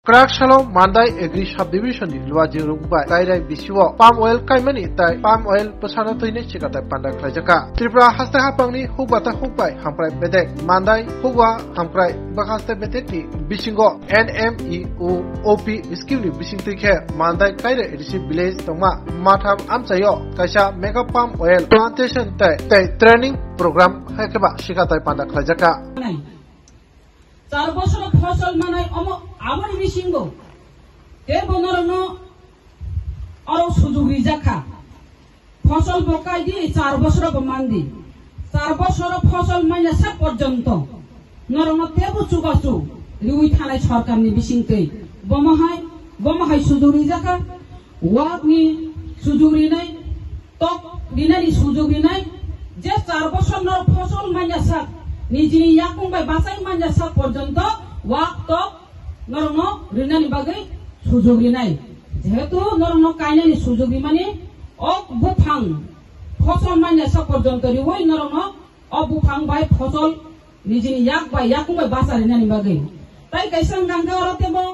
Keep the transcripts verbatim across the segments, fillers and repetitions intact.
Kwrak salo Mandai Agri Subdivision ni luajingrok bai kairai bisio palm oil kaimani tai palm oil bwsano twini chikatai panda khlaijakha. Tripura haste haphangni hukbatai hukbai hamkrai bedek Mandai hukba hamkrai bwkhaste bedekni bisingo N M E O O P scheme ni bisingtwi khe Mandai kaire A D C village tongma matham amchaio kaisa mega palm oil plantation tei, tei training program hai khe ba sikatai panda khlaijakha. Char bosoro phosol manai omo aboni bisingo tebo norokno oro sujug rijakha. Phosol bo kaidi, char bosoro bo mandi. Char bosoro phosol manya sak porjonto norokno tebo chubachu riwi thanai sorkarni bisingtwi. Bomo hai, bomo hai sujug rijakha. Wakni sujug rinai, tok rinani sujug rinai, je char bosor norok phosol manya sak, nijini yakung bai bachai manya sak porjonto wak tok norokno rinani bagwi sujug rinai. Jehetu norokno kainani sujug rimani, o buphang phosol manya sak porjonto riwi norokno o buphang bai phosol nijini yak bai yakung bai bacha rinani bagwi. Tai kaisa wngkha hwnkhe oro tebo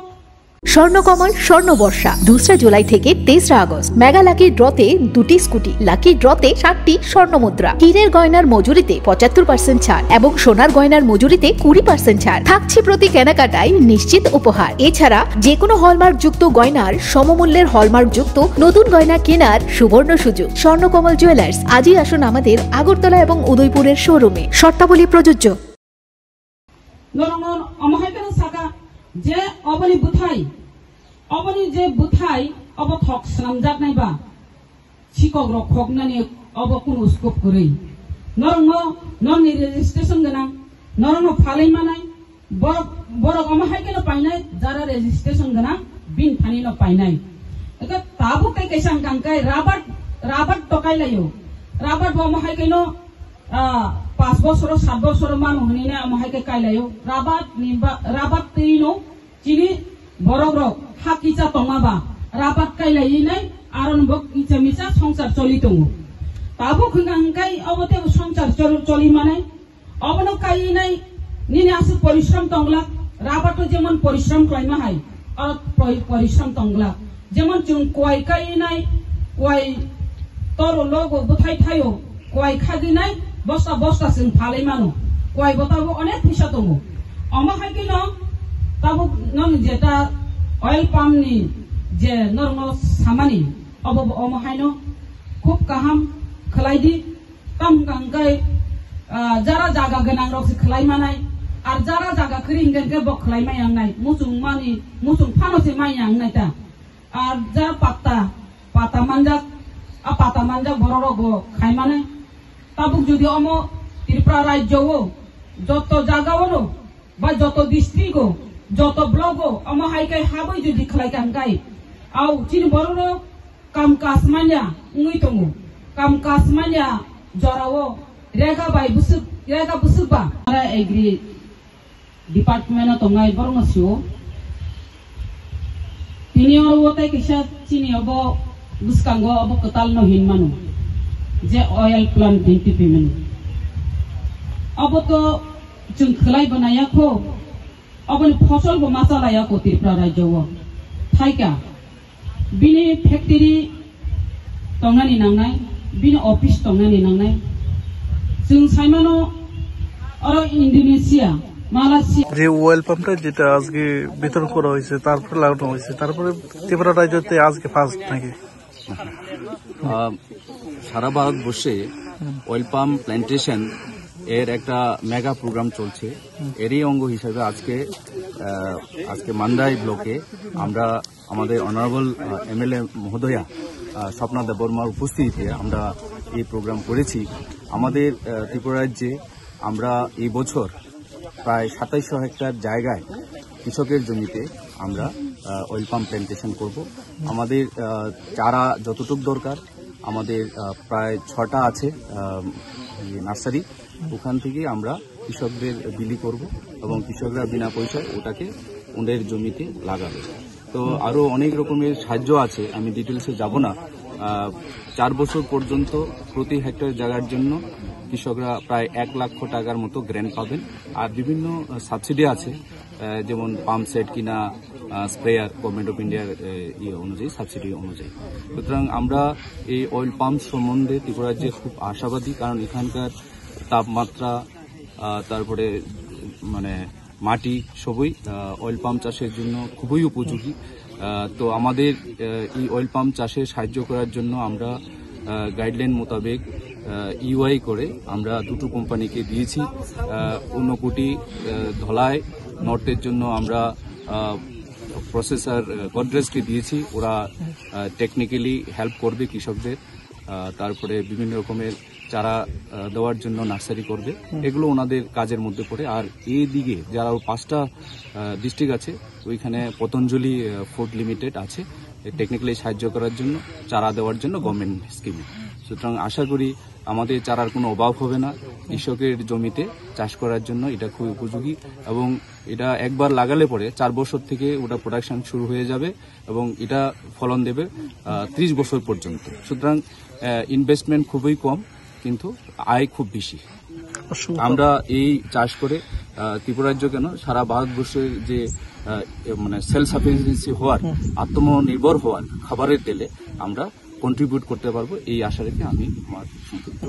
Swarnakamal স্বর্ণ বর্ষা দুসরা জুলাই থেকে তেসরা August. Mega lucky ড্রতে দুটি scooty, lucky ড্রতে সাতটি স্বর্ণ মুদ্রা, হীরের গয়নার মজুরিতে পঁচাত্তর পার্সেন্ট ছাড় এবং সোনার গয়নার মজুরিতে কুড়ি পার্সেন্ট ছাড় থাকছে। প্রতি কেনাকাটায় নিশ্চিত উপহার। এছাড়া যে কোনো হলমার্কযুক্ত গয়নার সমমূল্যের হলমার্কযুক্ত নতুন গয়না কেনার সুবর্ণ সুযোগ। স্বর্ণকমল জুয়েলার্স, আজই আসুন আমাদের আগরতলা এবং উদয়পুরের শোরুমে। শর্তাবলী প্রযোজ্য। Norokno omo hai kheno saka je oboni bwthai, oboni je bwthai obo thok swnamjaknai ba, sikok rok khoknani obo kunu scope kwrwi. Norokno, norokni registration gwnang, norokno phalwi manai, borok, borok omo hai kheno painai, jara registration gwnang, bini thani no painai. Eke tabuk tei kaisa wngkha hwnkhe rabat, rabat tokai laio. Rabat bo omo hai kheno, ah, pas bosoro, sat bosoro mano hwnwi nai omo hai khe kai laio. Rabat ni ba, rabat twi no chini borok rok ha kicha tongma ba rabat kai laiwi nai aro no bo kicha micha songsar choli tongo. Tabuk hwnkha hwnkhe obo tei bo songsar chol-, choli manai. Obono kaiwi nai nini aswk porishrom tongla, rabato jemon porishrom khlaima hai, oro pori-, porishrom tongla. Jemon chwng kwai kaiwi nai, kwai toro logo bwthai thaio, kwai khagwi nai, bosta bosta chwng phalwi mano. Kwai bo tabuk onek pisa tongo. Omo hai kheno tabuk nang jeta oil palm ni je norokno samani, obo bo omo haino khub kaham khlai di. Tam hwnkha hwnkhe, ah, jara jaga gwnang rok se khlai manai, ar jara jaga kwrwi hwnkhe hwnkhe bo khlai maya wngnai, muchung mani, muchung phano se maya wngnai ta. Ar jara patta, pata manjak, a pata manjak borok rok bo khai manai. Tabuk jodi omo Tripura rajyo o joto jaga o no, ba joto district o, joto block o, omo hai khe habwi jodi khlai kha hwnkhe, au chini borok rok kam kaj manya wngwi tongo. Kam kaj manya jorao rega bai bwswk, rega bwswk ba. Ara agri department o tongnai borokno sio. Tini oro o tei kisa chini obo bwskango obo kwtal no hin mano je oil plant twenty payment. Obo to chwng khwlai bo naiya kho. Oboni phosol bo ma chalaiya ko Tripura rajyo o. Thaika bini factory tongnani nangnai, bini office tongnani nangnai. Chwng saimano oro Indonesia, Malaysia. যে ওয়েল পাম্পটা যেটা আজকে বিতরণ করা হয়েছে, তারপরে লাগানো হয়েছে, তারপরে ত্রিপুরা রাজ্যতে আজকে ফার্স্ট নাকি? আহ, সারা ভারতবর্ষে অয়েল পাম প্ল্যান্টেশন এর একটা মেগা প্রোগ্রাম চলছে। এরই অঙ্গ হিসাবে আজকে, আহ, আজকে মান্দাই ব্লকে আমরা আমাদের অনারেবল, আহ, এমএলএ মহোদয়া, আহ, স্বপ্না দেববর্মার উপস্থিতিতে আমরা এই প্রোগ্রাম করেছি। আমাদের, আহ, ত্রিপুরা রাজ্যে আমরা এই বছর প্রায় সাতাইশশো হেক্টর জায়গায় কৃষকের জমিতে আমরা, আহ, অয়েল পাম প্ল্যান্টেশন করব। আমাদের, আহ, চারা যতটুক দরকার, আমাদের, আহ, প্রায় ছটা আছে, আহ, ইয়ে, নার্সারি, ওখান থেকে আমরা কৃষকদের বিলি করব এবং কৃষকরা বিনা পয়সায় ওটাকে ওদের জমিতে লাগাবে। তো আরো অনেক রকমের সাহায্য আছে, আমি ডিটেলসে যাব না। আহ, চার বছর পর্যন্ত প্রতি হেক্টর জায়গার জন্য কৃষকরা প্রায় এক লক্ষ টাকার মতো গ্র্যান্ট পাবেন। আর বিভিন্ন, আহ, সাবসিডি আছে, আহ, যেমন পাম্প সেট কিনা, স্প্রেয়ার গভর্নমেন্ট অফ ইন্ডিয়ার ইয়ে অনুযায়ী, সাবসিডি অনুযায়ী। সুতরাং আমরা এই অয়েল পাম্প সম্বন্ধে ত্রিপুরা রাজ্যে খুব আশাবাদী, কারণ এখানকার তাপমাত্রা, আহ, তারপরে মানে মাটি সবই অয়েল পাম্প চাষের জন্য খুবই উপযোগী। আহ, তো আমাদের আহ, এই অয়েল পাম্প চাষে সাহায্য করার জন্য আমরা গাইডলাইন মোতাবেক ইউআই করে আমরা দুটো কোম্পানিকে দিয়েছি। আহ, ঊনকোটি, আহ, ধলাই নর্থের জন্য আমরা প্রসেসর গডরেজকে দিয়েছি। ওরা টেকনিক্যালি হেল্প করবে কৃষকদের। আহ, তারপরে বিভিন্ন রকমের চারা আহ, দেওয়ার জন্য নার্সারি করবে। এগুলো ওনাদের কাজের মধ্যে পড়ে। আর এইদিকে যারা ওই পাঁচটা ডিস্ট্রিক্ট আছে, ওইখানে পতঞ্জলি ফুড লিমিটেড আছে টেকনিক্যালি সাহায্য করার জন্য, চারা দেওয়ার জন্য গভর্নমেন্ট স্কিমে। সুতরাং আশা করি আমাদের চারার কোনো অভাব হবে না। কৃষকের জমিতে চাষ করার জন্য এটা খুবই উপযোগী এবং এটা একবার লাগালে পরে চার বছর থেকে ওটা প্রোডাকশন শুরু হয়ে যাবে এবং এটা ফলন দেবে ত্রিশ বছর পর্যন্ত। সুতরাং ইনভেস্টমেন্ট খুবই কম, কিন্তু আয় খুব বেশি। অসংখ্য আমরা এই চাষ করে আহ, ত্রিপুরা রাজ্য কেন, সারা ভারতবর্ষের যে আহ, এ, মানে সেলফ সাফিসিয়েন্সি হওয়ার, আত্মনির্ভর হওয়ার খাবারের তেলে আমরা কন্ট্রিবিউট করতে পারবো, এই আশা রেখে আমি আমার সংক্ষিপ্ত